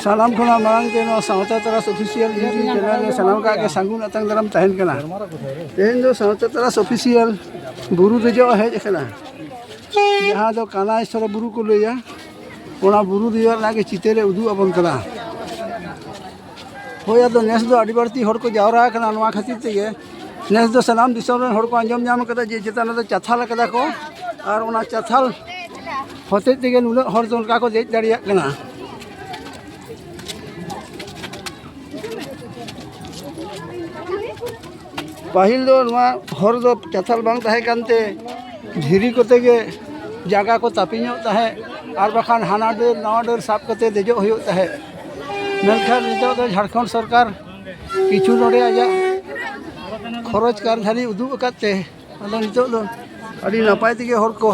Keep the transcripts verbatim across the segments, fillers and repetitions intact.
ᱥᱟᱱᱟᱢ ᱠᱷᱚᱱᱟᱜ ᱢᱟᱲᱟᱝ ᱛᱮ ᱱᱚᱣᱟ ᱥᱟᱶᱛᱟ ᱛᱟᱨᱟᱥ ᱚᱯᱷᱤᱥᱤᱭᱟᱞ YouTube ᱪᱮᱱᱮᱞ ᱨᱮ ᱥᱟᱱᱟᱢ ᱠᱚᱣᱟᱜ ᱜᱮ ᱥᱟᱹᱜᱩᱱ ᱟᱛᱟᱝ ᱫᱟᱨᱟᱢ ᱛᱟᱦᱮᱱ ᱠᱟᱱᱟ᱾ ᱛᱮᱦᱮᱧ ᱫᱚ ᱥᱟᱶᱛᱟ ᱛᱟᱨᱟᱥ ᱚᱯᱷᱤᱥᱤᱭᱟᱞ ᱵᱩᱨᱩ ᱫᱮᱡᱚᱜ ᱦᱮᱡ ᱟᱠᱟᱱᱟ᱾ ᱡᱟᱦᱟᱸ ᱫᱚ ᱠᱟᱱᱟᱭᱥᱚᱨ ᱵᱩᱨᱩ ᱠᱚ ᱞᱟᱹᱭᱟ, ᱚᱱᱟ ᱵᱩᱨᱩ ᱫᱮᱡᱚᱜ ᱨᱮᱱᱟᱜ ᱜᱮ ᱪᱤᱛᱟᱹᱨ ᱮ ᱩᱫᱩᱜ ᱟᱵᱚᱱ ᱠᱟᱱᱟ᱾ ᱦᱳᱭ, ᱟᱫᱚ ᱱᱮᱥ ᱫᱚ ᱟᱹᱰᱤ ᱵᱟᱹᱲᱛᱤ ᱦᱚᱲ ᱠᱚ ᱡᱟᱣᱨᱟ ᱟᱠᱟᱱᱟ, ᱱᱚᱣᱟ ᱠᱷᱟᱹᱛᱤᱨ ᱛᱮᱜᱮ ᱱᱮᱥ ᱫᱚ ᱥᱟᱱᱟᱢ ᱫᱤᱥᱚᱢ ᱨᱮᱱ ᱦᱚᱲ ᱠᱚ ᱟᱸᱡᱚᱢ ᱧᱟᱢ ᱠᱟᱫᱟ ᱡᱮ ᱪᱮᱛᱟᱱ ᱨᱮᱫᱚ ᱪᱟᱛᱷᱟᱞ ᱟᱠᱟᱫᱟ ᱠᱚ, ᱟᱨ ᱚᱱᱟ ᱪᱟᱛᱷᱟᱞ ᱦᱚᱛᱮᱡ ᱛᱮᱜᱮ ᱱᱩᱱᱟᱹᱜ ᱦᱚᱲ ᱫᱚ ᱚᱱᱠᱟ ᱠᱚ ᱫᱮᱡ ᱫᱟᱲᱮᱭᱟᱜ ᱠᱟᱱᱟ᱾ ᱯᱟᱹᱦᱤᱞ ᱫᱚ ᱱᱚᱣᱟ ᱦᱚᱨ ᱫᱚ ᱪᱟᱛᱷᱟᱞ ᱵᱟᱝ ᱛᱟᱦᱮᱸ ᱠᱟᱱᱛᱮ ᱫᱷᱤᱨᱤ ᱠᱚᱛᱮ ᱜᱮ ᱡᱟᱸᱜᱟ ᱠᱚ ᱛᱟᱹᱯᱤᱧᱚᱜ ᱛᱟᱦᱮᱸᱫ, ᱟᱨ ᱵᱟᱠᱷᱟᱱ ᱦᱟᱱᱟ ᱰᱟᱹᱨ ᱱᱟᱣᱟ ᱰᱟᱹᱨ ᱥᱟᱵ ᱠᱟᱛᱮ ᱫᱮᱡᱚᱜ ᱦᱩᱭᱩᱜ ᱛᱟᱦᱮᱸᱫ᱾ ᱢᱮᱱᱠᱷᱟᱱ ᱱᱤᱛᱚᱜ ᱫᱚ ᱡᱷᱟᱲᱠᱷᱚᱸᱰ ᱥᱚᱨᱠᱟᱨ ᱠᱤᱪᱷᱩ ᱱᱚᱰᱮ ᱟᱡᱟᱜ ᱠᱷᱚᱨᱚᱪ ᱠᱟᱨᱫᱷᱟᱹᱱᱤ ᱩᱫᱩᱜ ᱟᱠᱟᱫ ᱛᱮ, ᱟᱫᱚ ᱱᱤᱛᱚᱜ ᱫᱚ ᱟᱹᱰᱤ ᱱᱟᱯᱟᱭ ᱛᱮᱜᱮ ᱦᱚᱲ ᱠᱚ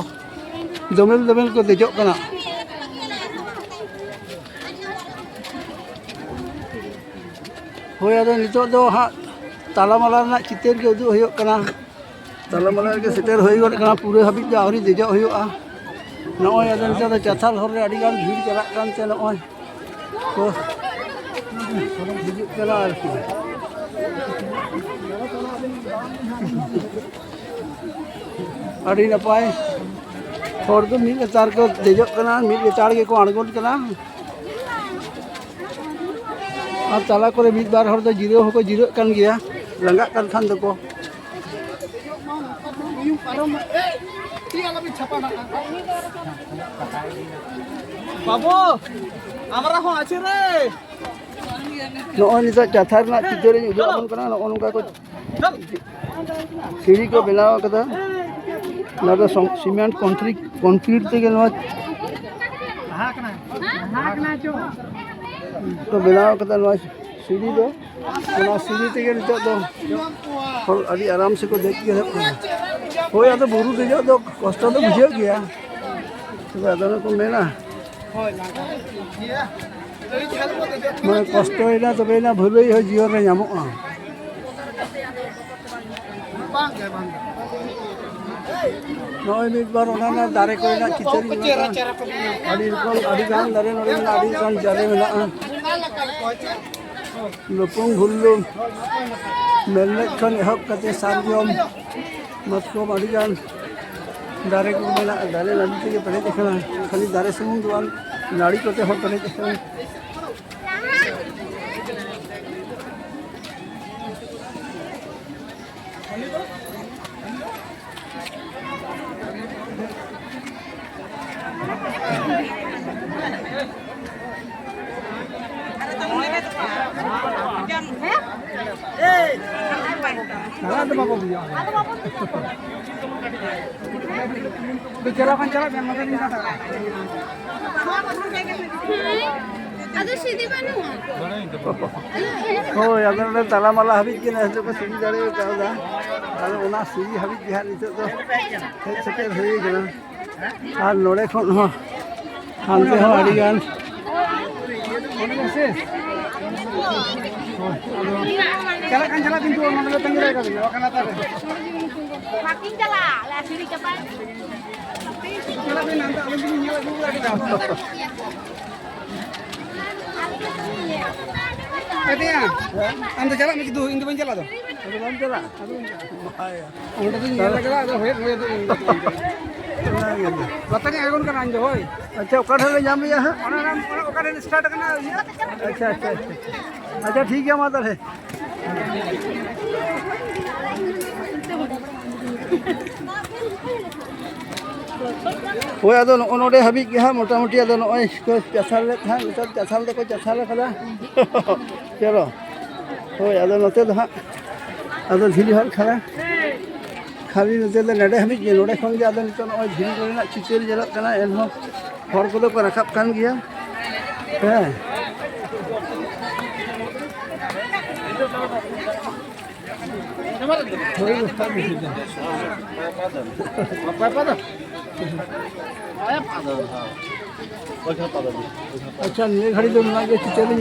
ᱫᱚᱢᱮᱞ ᱫᱚᱢᱮᱞ ᱠᱚ ᱫᱮᱡᱚᱜ ᱠᱟᱱᱟ᱾ ᱦᱳᱭ, ᱟᱫᱚ ᱱᱤᱛᱚᱜ ᱫᱚ ᱦᱟᱸᱜ ᱛᱟᱞᱟᱢᱟᱞᱟ ᱨᱮᱱᱟᱜ ᱪᱤᱛᱟᱹᱨ ᱜᱮ ᱩᱫᱩᱜ ᱦᱩᱭᱩᱜ ᱠᱟᱱᱟ᱾ ᱛᱟᱞᱟᱢᱟᱞᱟ ᱨᱮᱜᱮ ᱥᱮᱴᱮᱨ ᱦᱩᱭ ᱜᱚᱫ ᱠᱟᱱᱟ, ᱯᱩᱨᱟᱹ ᱦᱟᱹᱵᱤᱡ ᱫᱚ ᱟᱹᱣᱨᱤ ᱫᱮᱡᱚᱜ ᱦᱩᱭᱩᱜᱼᱟ᱾ ᱱᱚᱜᱼᱚᱭ ᱟᱫᱚ ᱱᱤᱛᱚᱜ ᱫᱚ ᱪᱟᱛᱷᱟᱞ ᱦᱚᱨ ᱨᱮ ᱟᱹᱰᱤ ᱜᱟᱱ ᱵᱷᱤᱲ ᱪᱟᱞᱟᱜ ᱠᱟᱱᱛᱮ ᱱᱚᱜᱼᱚᱭ ᱠᱚ ᱦᱤᱡᱩᱜ ᱠᱟᱱᱟ ᱟᱨᱠᱤ᱾ ᱟᱹᱰᱤ ᱱᱟᱯᱟᱭ, ᱦᱚᱲ ᱫᱚ ᱢᱤᱫ ᱞᱮᱛᱟᱲ ᱠᱚ ᱫᱮᱡᱚᱜ ᱠᱟᱱᱟ, ᱢᱤᱫ ᱞᱮᱛᱟᱲ ᱜᱮᱠᱚ ᱟᱬᱜᱚᱱ ᱠᱟᱱᱟ᱾ ᱟᱨ ᱛᱟᱞᱟ ᱠᱚᱨᱮ ᱢᱤᱫ ᱵᱟᱨ ᱦᱚᱲ ᱫᱚ ᱡᱤᱨᱟᱹᱣ ᱦᱚᱸᱠᱚ ᱡᱤᱨᱟᱹᱜ ᱠᱟᱱ ᱜᱮᱭᱟ, ᱞᱟᱸᱜᱟᱜ ᱠᱟᱱ ᱠᱷᱟᱱ ᱫᱚᱠᱚ᱾ ᱵᱟᱹᱵᱩ, ᱟᱢᱨᱟ ᱦᱚᱸ ᱟᱪᱷᱮ ᱨᱮ᱾ ᱱᱚᱜᱼᱚᱭ ᱱᱤᱛᱚᱜ ᱪᱟᱛᱷᱟ ᱨᱮᱱᱟᱜ ᱪᱤᱛᱟᱹᱨ ᱤᱧ ᱩᱫᱩᱜ ᱟᱵᱚᱱ ᱠᱟᱱᱟ᱾ ᱱᱚᱜᱼᱚ ᱱᱚᱝᱠᱟ ᱠᱚ ᱥᱤᱲᱤ ᱠᱚ ᱵᱮᱱᱟᱣ ᱠᱟᱫᱟ᱾ ᱱᱚᱣᱟ ᱫᱚ ᱥᱚᱝ-, ᱥᱤᱢᱮᱱᱴ ᱠᱚᱱᱠᱨᱤᱴ, ᱠᱚᱱᱠᱨᱤᱴ ᱛᱮᱜᱮ ᱱᱚᱣᱟ ᱠᱚ ᱵᱮᱱᱟᱣ ᱠᱟᱫᱟ, ᱱᱚᱣᱟ ᱥᱤᱲᱤ ᱫᱚ᱾ ᱚᱱᱟ ᱥᱤᱲᱤ ᱛᱮᱜᱮ ᱱᱤᱛᱚᱜ ᱫᱚ ᱦᱚᱲ ᱟᱹᱰᱤ ᱟᱨᱟᱢ ᱥᱮᱠᱚ ᱫᱮᱡ ᱜᱮᱫᱚᱜ ᱠᱟᱱᱟ᱾ ᱦᱳᱭ, ᱟᱫᱚ ᱵᱩᱨᱩ ᱫᱮᱡᱚᱜ ᱫᱚ ᱠᱚᱥᱴᱚ ᱫᱚ ᱵᱩᱡᱷᱟᱹᱜ ᱜᱮᱭᱟ, ᱛᱚᱵᱮ ᱟᱫᱚ ᱚᱱᱮ ᱠᱚ ᱢᱮᱱᱟ, ᱢᱟᱱᱮ, ᱠᱚᱥᱴᱚᱭᱮᱱᱟ ᱛᱚᱵᱮᱭᱮᱱᱟ ᱵᱷᱟᱹᱞᱟᱹᱭ ᱦᱚᱸ ᱡᱤᱭᱚᱱ ᱨᱮ ᱧᱟᱢᱚᱜᱼᱟ᱾ ᱱᱚᱜᱼᱚᱭ ᱢᱤᱫ ᱵᱟᱨ ᱚᱱᱟ ᱨᱮᱱᱟᱜ ᱫᱟᱨᱮ ᱠᱚᱨᱮᱱᱟᱜ ᱪᱤᱛᱟᱹᱨ ᱤᱧ ᱮᱢᱟ ᱠᱚᱣᱟ᱾ ᱟᱹᱰᱤ ᱨᱚᱠᱚᱢ, ᱟᱹᱰᱤ ᱜᱟᱱ ᱫᱟᱨᱮ ᱱᱚᱰᱮ ᱢᱮᱱᱟᱜᱼᱟ, ᱟᱹᱰᱤ ᱜᱟᱱ ᱫᱟᱨᱮ ᱢᱮᱱᱟᱜᱼᱟ᱾ ᱞᱩᱯᱩᱝ ᱵᱷᱩᱞᱞᱩᱝ, ᱢᱮᱨᱞᱮᱡ ᱠᱷᱚᱱ ᱮᱦᱚᱵ ᱠᱟᱛᱮ ᱥᱟᱨᱡᱚᱢ, ᱢᱟᱛᱠᱚᱢ, ᱟᱹᱰᱤ ᱜᱟᱱ ᱫᱟᱨᱮ ᱠᱚ ᱢᱮᱱᱟᱜᱼᱟ᱾ ᱫᱟᱨᱮ ᱱᱟᱹᱲᱤ ᱛᱮᱜᱮ ᱯᱮᱨᱮᱡ ᱟᱠᱟᱱᱟ᱾ ᱠᱷᱟᱹᱞᱤ ᱫᱟᱨᱮ ᱥᱩᱢᱩᱝ ᱫᱚ ᱵᱟᱝ, ᱱᱟᱹᱲᱤ ᱠᱚᱛᱮ ᱦᱚᱸ ᱯᱮᱨᱮᱡ ᱟᱠᱟᱱᱟ᱾ ᱪᱟᱞᱟᱜ ᱫᱚ ᱵᱟᱵᱚ ᱵᱩᱡᱷᱟᱹᱣᱟ᱾ ᱪᱟᱞᱟᱣ ᱠᱷᱟᱱ ᱪᱟᱞᱟᱜ ᱵᱮᱱ, ᱱᱚᱛᱮ ᱞᱤᱧ ᱠᱟᱴᱟᱜᱼᱟ᱾ ᱟᱫᱚ ᱥᱤᱫᱤ ᱵᱟᱹᱱᱩᱜᱼᱟ᱾ ᱦᱳᱭ, ᱟᱫᱚ ᱱᱚᱰᱮ ᱛᱟᱞᱟ ᱢᱟᱞᱟ ᱦᱟᱹᱵᱤᱡ ᱜᱮ ᱱᱮᱥ ᱫᱚᱠᱚ ᱥᱤᱫᱤ ᱫᱟᱲᱮ ᱠᱟᱣᱫᱟ᱾ ᱟᱫᱚ ᱚᱱᱟ ᱥᱤᱫᱤ ᱦᱟᱹᱵᱤᱡ ᱜᱮ ᱦᱟᱸᱜ ᱱᱤᱛᱚᱜ ᱫᱚ ᱦᱮᱡ ᱥᱮᱴᱮᱨ ᱦᱩᱭ ᱠᱟᱱᱟ᱾ ᱟᱨ ᱱᱚᱰᱮ ᱠᱷᱚᱱ ᱦᱚᱸ ᱦᱟᱱᱛᱮ ᱦᱚᱸ ᱟᱹᱰᱤ ᱜᱟᱱ᱾ ᱪᱟᱞᱟᱜ ᱠᱟᱱ ᱪᱟᱞᱟᱜ ᱵᱤᱱ, ᱛᱚ ᱱᱚᱰᱮ ᱞᱮ ᱛᱟᱺᱜᱤ ᱨᱮ ᱠᱟᱫ ᱵᱤᱱᱟ, ᱵᱟᱠᱷᱟᱱ ᱞᱟᱛᱟᱨ ᱨᱮ᱾ ᱵᱟᱹᱠᱤᱱ ᱪᱟᱞᱟᱜᱼᱟ, ᱟᱞᱮ ᱥᱤᱲᱤ ᱪᱟᱯᱟᱭ᱾ ᱪᱟᱞᱟᱜ ᱵᱤᱱ, ᱦᱟᱱᱛᱮ ᱟᱹᱞᱤᱧ ᱫᱚᱞᱤᱧ ᱧᱮᱞ ᱟᱹᱜᱩ ᱠᱟᱫᱟ ᱟᱹᱰᱤ ᱫᱷᱟᱣ᱾ ᱮ ᱫᱮᱭᱟ, ᱟᱢ ᱫᱚ ᱪᱟᱞᱟᱜ ᱢᱮ, ᱠᱤᱱᱛᱩ ᱤᱧ ᱫᱚ ᱵᱟᱹᱧ ᱪᱟᱞᱟᱜ ᱫᱚ᱾ ᱟᱫᱚ ᱵᱟᱢ ᱪᱟᱞᱟᱜᱼᱟ? ᱟᱫᱚ ᱵᱟᱹᱧ ᱪᱟᱞᱟᱜᱼᱟ᱾ ᱚᱸᱰᱮ ᱫᱚᱧ ᱧᱮᱞ ᱠᱟᱫᱟ, ᱟᱫᱚ ᱦᱳᱭ, ᱦᱳᱭ, ᱟᱫᱚ ᱤᱧ ᱫᱚ ᱵᱟᱹᱧ ᱪᱟᱞᱟᱜᱼᱟ᱾ ᱚᱱᱟᱜᱮ᱾ ᱞᱟᱛᱟᱨ ᱨᱤᱧ ᱟᱬᱜᱚᱱ ᱠᱟᱱᱟ ᱤᱧ ᱫᱚ, ᱦᱳᱭ᱾ ᱟᱪᱪᱷᱟ, ᱚᱠᱟ ᱴᱷᱮᱱ ᱞᱮ ᱧᱟᱢ ᱢᱮᱭᱟ ᱦᱟᱸᱜ? ᱚᱱᱟ, ᱚᱱᱟ, ᱚᱱᱟ ᱚᱠᱟ ᱴᱷᱮᱱ start ᱠᱟᱱᱟ, ᱤᱭᱟᱹ? ᱟᱪᱪᱷᱟ, ᱟᱪᱪᱷᱟ, ᱟᱪᱪᱷᱟ᱾ ᱟᱪᱪᱷᱟ, ᱴᱷᱤᱠ ᱜᱮᱭᱟ, ᱢᱟ ᱛᱟᱦᱞᱮ᱾ ᱦᱳᱭ, ᱟᱫᱚ ᱱᱚᱜᱼᱚ ᱱᱚᱰᱮ ᱦᱟᱹᱵᱤᱡ ᱜᱮ ᱦᱟᱸᱜ ᱢᱚᱴᱟᱢᱩᱴᱤ, ᱟᱫᱚ ᱱᱚᱜᱼᱚᱭ ᱠᱚ ᱪᱟᱥᱟᱞ ᱞᱮᱫ ᱛᱟᱦᱮᱸᱫ, ᱱᱤᱛᱚᱜ ᱪᱟᱥᱟᱞ ᱫᱚᱠᱚ ᱪᱟᱥᱟᱞ ᱠᱟᱫᱟ᱾ ᱪᱚᱞᱚ᱾ ᱦᱳᱭ, ᱟᱫᱚ ᱱᱚᱛᱮ ᱫᱚ ᱦᱟᱸᱜ, ᱟᱫᱚ ᱫᱷᱤᱨᱤ ᱦᱚᱲ ᱠᱷᱟᱱᱟ ᱠᱷᱟᱹᱞᱤ ᱱᱚᱛᱮ ᱫᱚ ᱱᱚᱰᱮ ᱦᱟᱹᱵᱤᱡ ᱜᱮ, ᱱᱚᱰᱮ ᱠᱷᱚᱱ ᱜᱮ ᱟᱫᱚ ᱱᱤᱛᱚᱜ ᱱᱚᱜᱼᱚᱭ ᱫᱷᱤᱨᱤ ᱠᱚᱨᱮᱱᱟᱜ ᱪᱤᱛᱟᱹᱨ ᱧᱮᱞᱚᱜ ᱠᱟᱱᱟ, ᱮᱱᱦᱚᱸ ᱦᱚᱲ ᱠᱚᱫᱚ ᱠᱚ ᱨᱟᱠᱟᱵ ᱠᱟᱱ ᱜᱮᱭᱟ᱾ ᱦᱮᱸ᱾ ᱟᱪᱪᱷᱟ, ᱱᱤᱭᱟᱹ ᱜᱷᱟᱹᱲᱤ ᱫᱚ ᱱᱚᱣᱟ ᱜᱮ ᱪᱤᱛᱟᱹᱨ